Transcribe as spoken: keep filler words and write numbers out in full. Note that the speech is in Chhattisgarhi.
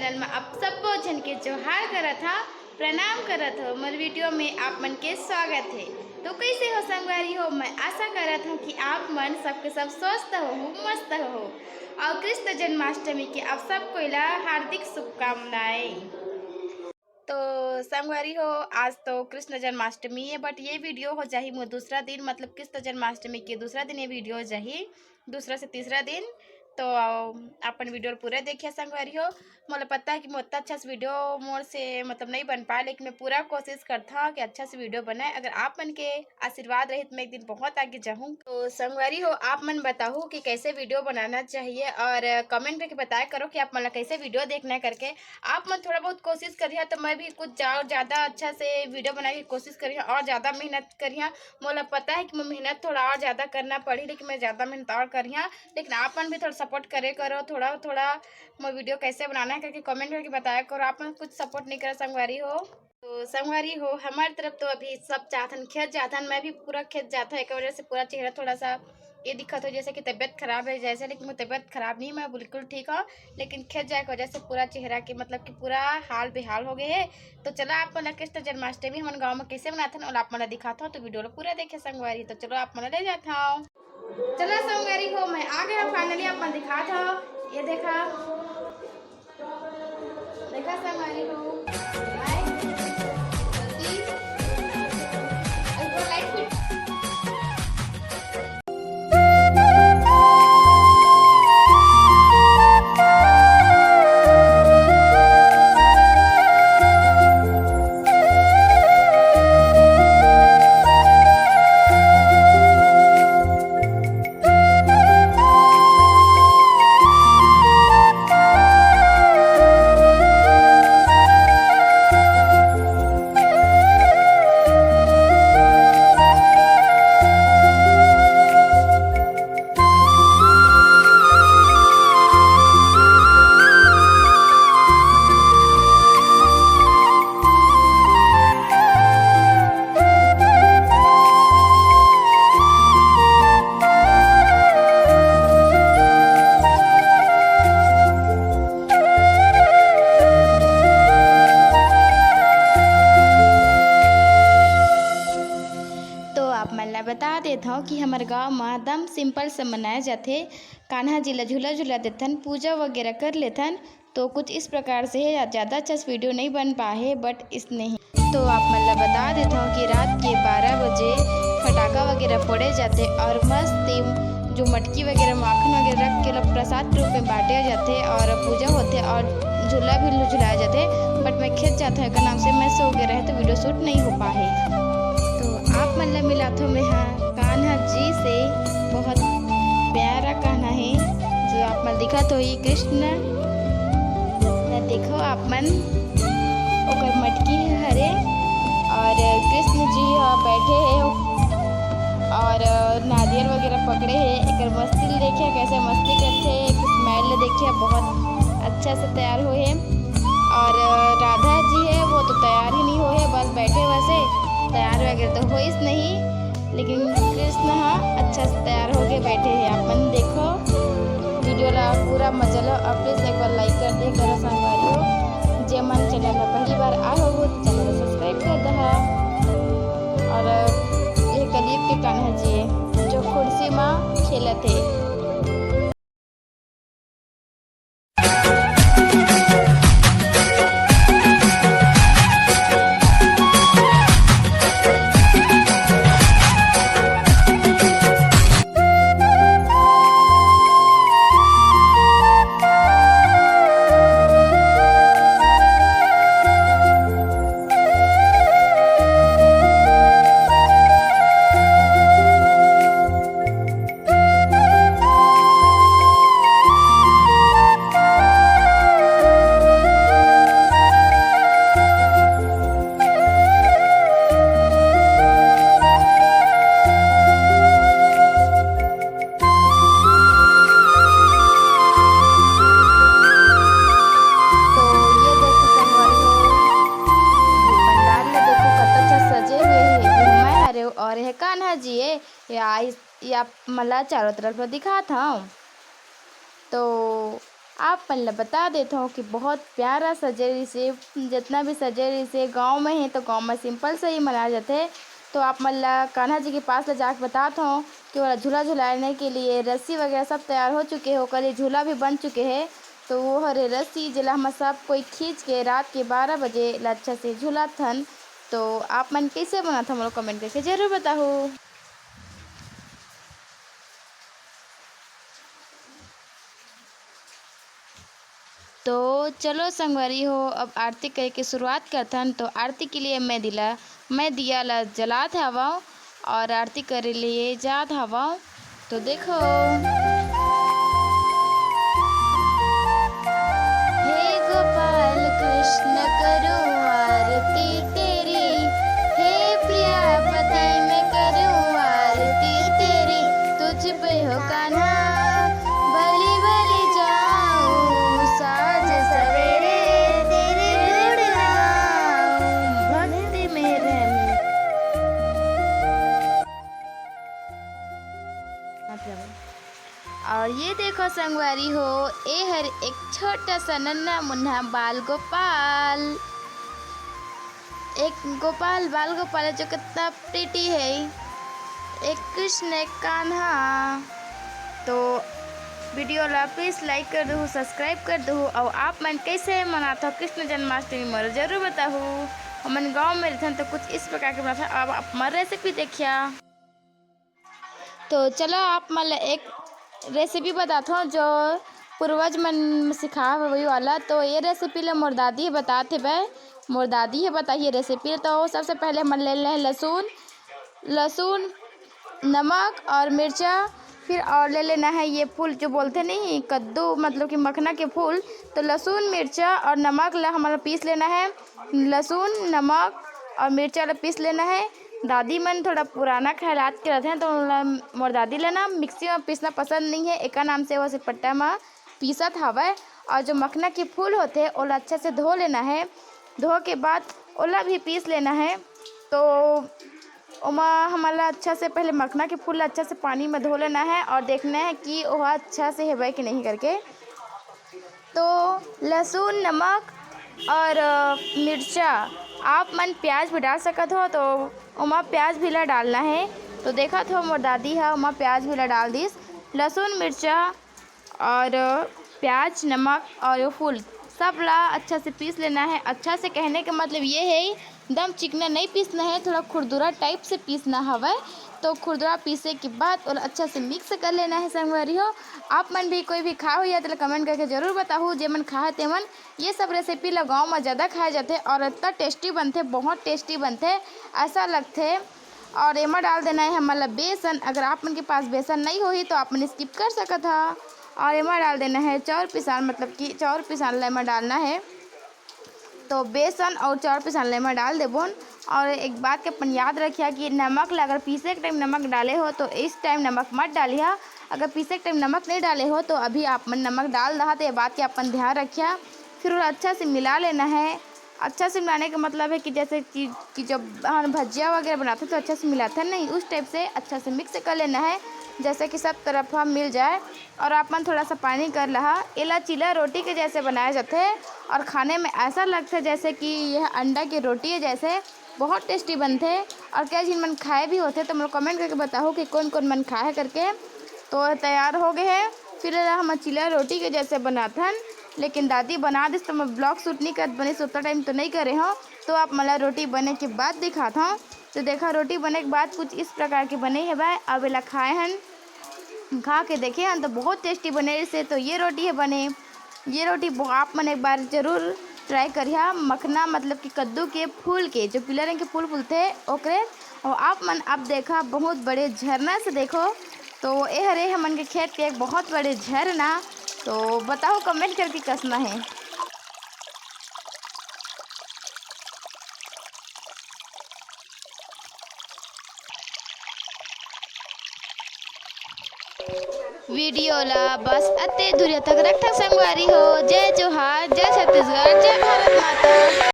मैं आप सबो झन के जोहार करत हव, प्रणाम करत हव। मोर वीडियो में आप मन के स्वागत हे। तो कैसे हो संगवारी हो? मैं आशा करत हूँ कि आप मन सबके सब स्वस्थ हो, मस्त हो। और कृष्ण जन्माष्टमी के आप सबको ला हार्दिक शुभकामनाएं। तो संगवारी हो, आज तो कृष्ण जन्माष्टमी है, but ये वीडियो हो जाही मोर दूसरा दिन, मतलब कृष्ण जन्माष्टमी के दूसरा दिन ये वीडियो हो जाही, दूसरा से तीसरा दिन। तो अपन वीडियो पूरा देखिए संगवारी हो। मोला पता है कि मोर अच्छा से वीडियो मोर से मतलब नहीं बन पाए, लेकिन मैं पूरा कोशिश करता हूँ कि अच्छा से वीडियो बनाए। अगर आप मन के आशीर्वाद रही तो मैं एक दिन बहुत आगे जाहूँ। तो संगवारी हो, आप मन बताहू कि कैसे वीडियो बनाना चाहिए और कमेंट करके बताया करो कि आप मन ला कैसे वीडियो देखना है करके। आप मन थोड़ा बहुत कोशिश करिहा तो मैं भी कुछ जा-, ज़्यादा अच्छा से वीडियो बनाए के कोशिश करिहा और ज़्यादा मेहनत करिहा। मोला पता है कि मैं मेहनत थोड़ा और ज़्यादा करना पड़ी, लेकिन मैं ज़्यादा मेहनत और करिहा। लेकिन आप मन भी थोड़ा सपोर्ट करे करो, थोड़ा थोड़ा मोर वीडियो कैसे बनाना है करके कमेंट करके बताया करो। आप मन कुछ सपोर्ट नहीं करा संगवारी हो। तो संगवारी हो, हमारी तरफ तो अभी सब जाथन, खेत जाथन, मैं भी पूरा खेत जाता हूँ। एक वजह से पूरा चेहरा थोड़ा सा ये दिखत हो जैसे कि तबीयत खराब है जैसे, लेकिन वो तबीयत खराब नहीं, मैं बिल्कुल ठीक हूँ। लेकिन खेत जाए की वजह से पूरा चेहरा के मतलब कि पूरा हाल बेहाल हो गए है। तो चला आप मन ला कृष्ण जन्माष्टमी हमन गाँव में कैसे मनाथन, ओला आप मन ला दिखात हूँ। तो वीडियो ला पूरा देखे संगवारी। तो चलो आप मन ला ले जात हूँ। चलो संगवारी हो, मैं आ गया फाइनली, आप मन दिखात हूँ। ये देखा, देखा संगवारी हो, लाइट, बत्ती, और वो लाइट फिट। तो आप मन ला बता देत हव कि हमर गांव म एकदम सिंपल से मनाए जाथे। कान्हा जी ला झूला झूला देथन, पूजा वगैरह कर लेथन। तो कुछ इस प्रकार से है, ज़्यादा अच्छा से वीडियो नहीं बन पाए है, but इसने ही। तो आप मन ला बता देत हव कि रात के बारह बजे फटाका वगैरह फोड़े जाथे और मस्त ही जो मटकी वगैरह, माखन वगैरह रख के लोग प्रसाद के रूप में बांटे जाथे और पूजा होथे और झूला भी झुलाया जाथे। But मैं खेत जात हव, एकर नाम से मैं सो गए रहे, तो वीडियो शूट नहीं हो पाए। तो आप मन ला मिलाथो मैं हा कान्हा जी से, बहुत प्यारा कान्हा है, जो आप मन दिखत होही कृष्ण। न देखो आप मन, ओकर मटकी हरे और कृष्ण जी ह बैठे हे और नारियल वगैरह पकड़े हे। एकर मस्ती ल देखिए, कैसे मस्ती करथे, एक स्माइल ल देखिए, बहुत अच्छा से तैयार होए हे। और राधा जी है, वो तो तैयार ही नहीं होए हे, बस बैठे वैसे, तैयार वगैरह तो होइस नहीं, लेकिन कृष्ण ह अच्छा से तैयार होके बैठे हे। आप मन देखो वीडियो ला पूरा मजा लो, और प्लीज एक बार लाइक कर दे करो संगवारी हो। जे मन चैनल में पहली बार आए हो तो चैनल ला सब्सक्राइब कर दहा। और ये कलयुग के कान्हा जी है जो कुर्सी में खेलत है। तो ये देखो संगवारी हो, ये पंडाल में देखो कतका अच्छा सजे हुए है। ये मैं हरे और ये कान्हा जी है। ये आइस, ये आप मला चारों तरफ से दिखात हूँ। तो आप मन ल बता देत हौं कि बहुत प्यारा सजे रिहिसे, जतना भी सजे रिहिसे, गाँव में हे तो गाँव में simple से ही मनाए जाथे। तो आप मन ल कान्हा जी के पास ले जाके बतात हौं कि ओला झूला झुलाने के लिए रस्सी वगैरह सब तैयार हो चुके हे, ओकर लिए झूला भी बन चुके हे। तो वो हरे रस्सी, जेला हम सब कोई खींच के रात के बारह बजे ला अच्छा से झुलाथन। तो आप मन कइसे मनाथव, मोला comment करके जरूर बताहू। तो चलो संगवारी हो, अब आरती करे के शुरुआत करथन। तो आरती के लिए मैं दिला, मैं दिया ला जलात हवं और आरती करे लिए जात हवं। तो देखो, हे गोपाल कृष्ण करो आरती तेरी, हे प्रियापति मैं करूं आरती तेरी, तुझ पे हो कान्हा बलि बलि जाऊं, साँझ सवेरे तेरे गुण गाऊं, भक्ति में रमी। और ये देखो संगवारी हो, ए हर एक छोटा सा नन्ना मुन्ना बाल गोपाल, एक गोपाल, बाल गोपाल जो कितना pretty है, एक कृष्ण, एक कान्हा। तो video ला please like कर दहू, subscribe कर दहू, और आप मन कैसे मनाथव कृष्ण जन्माष्टमी मोला जरूर बताहू। हमन गाँव में रहथन तो कुछ इस प्रकार के मनाथन। अब आप मन recipe देखिया। तो चलो आप मन ल एक recipe बताथव जो पूर्वज मन सिखाए हवे वही वाला। तो ये recipe ल मोर दादी ह बतात हेबे, मोर दादी ह बताही ये recipe। तो सबसे पहले हमन ले लेना है लहसुन, लहसुन, नमक और मिर्चा, फिर और ले लेना है ये फूल जो बोलते नहीं कद्दू, मतलब कि मखना के फूल। तो लहसुन, मिर्चा और नमक ला हमन ल पीस लेना है। लहसुन, नमक और मिर्चा ला पीस लेना है। दादी मन थोड़ा पुराना ख्यालात के रहथे, तो ओला, मोर दादी ला ना मिक्सी में पीसना पसंद नहीं है, एकर नाम से वो सिलपट्टा में पीसत हवय। और जो मखना के फूल होथे, ओला अच्छा से धो लेना है। धो के बाद ओला भी पीस लेना है। तो ओमा हमन ला अच्छा से पहले मखना के फूल ला अच्छा से पानी में धो लेना है और देखना है कि ओहा अच्छा से हेबे कि नहीं करके। तो लहसुन, नमक और, अ, मिर्चा, आप मन प्याज भी डाल सकत हो, तो ओमा प्याज भी ला डालना है। तो देखत हो मोर दादी ह ओमा प्याज भी ला डाल दिस। लहसुन, मिर्चा और प्याज, नमक और ये फूल सब ला अच्छा से पीस लेना है। अच्छा से कहने का मतलब ये है, एकदम चिकना नहीं पीसना है, थोड़ा खुरदुरा type से पीसना हवय। तो खुरदुरा पीसे के बाद ओला अच्छा से mix कर लेना है संगवारी हो। आप मन भी कोई भी खाए हो या तो comment करके जरूर बताहू, जेमन खाए तेमन। ये सब recipe ला गाँव में ज़्यादा खाए जाथे और इतना tasty बनथे, बहुत tasty बनथे, ऐसा लगथे। और एमा डाल देना है हमन ला बेसन। अगर आप मन के पास बेसन नहीं होही तो आप मन skip कर सकत हा। और एमा डाल देना है चाउर पिसान, मतलब कि चाउर पिसान ला एमा डालना है। तो बेसन और चाउर पिसान ला एमा डाल देबोन। और एक बात के अपन याद रखिया कि नमक ला अगर पीसे के time नमक डाले हो तो इस time नमक मत डालिया। अगर पीसे के time नमक नहीं डाले हो तो अभी आप मन नमक डाल दहा, तो ये बात के अपन ध्यान रखिया। फिर ओला अच्छा से मिला लेना है। अच्छा से मिलाने का मतलब है कि जैसे कि, कि जब हम भजिया वगैरह बनाते तो अच्छा से मिलाते हैं नहीं, उस type से अच्छा से mix कर लेना है, जैसे कि सब तरफ हम मिल जाए। और आप मन थोड़ा सा पानी कर लहा। एला चीला रोटी के जैसे बनाया जाथे और खाने में ऐसा लगथे जैसे कि यह अंडा की रोटी है जैसे, बहुत tasty बनथे। और क्या जिन मन खाए भी होथे तो मोला comment करके बताहू कि कौन कौन मन खाए है करके। तो तैयार हो गए हैं, फिर एला हम चीला रोटी के जैसे बनाथन, लेकिन दादी बना दिस तो मैं vlog shoot नहीं कर बनिस, उतना time तो नहीं करे हूँ। तो आप मन ला रोटी बने के बाद दिखात हूँ। तो देखा रोटी बने के बाद कुछ इस प्रकार के बने हेवय। अब एला खाए हन, खा के देखे हन तो बहुत tasty बने रहिसे। तो ये रोटी है बने, ये रोटी ब-, आप मन एक बार जरूर try करिहा। मखना मतलब कि कद्दू के फूल के, जो पीला रंग के फूल फूलथे ओकरे। और आप मन अब देखा बहुत बड़े झरना से देखो, तो ए हरे हमन के खेत के एक बहुत बड़े झरना। तो बताओ comment करके कसना है। Video ला बस अते दूरिया तक रखथन संगवारी हो। जय जोहार, जय छत्तीसगढ़, जय भारत माता।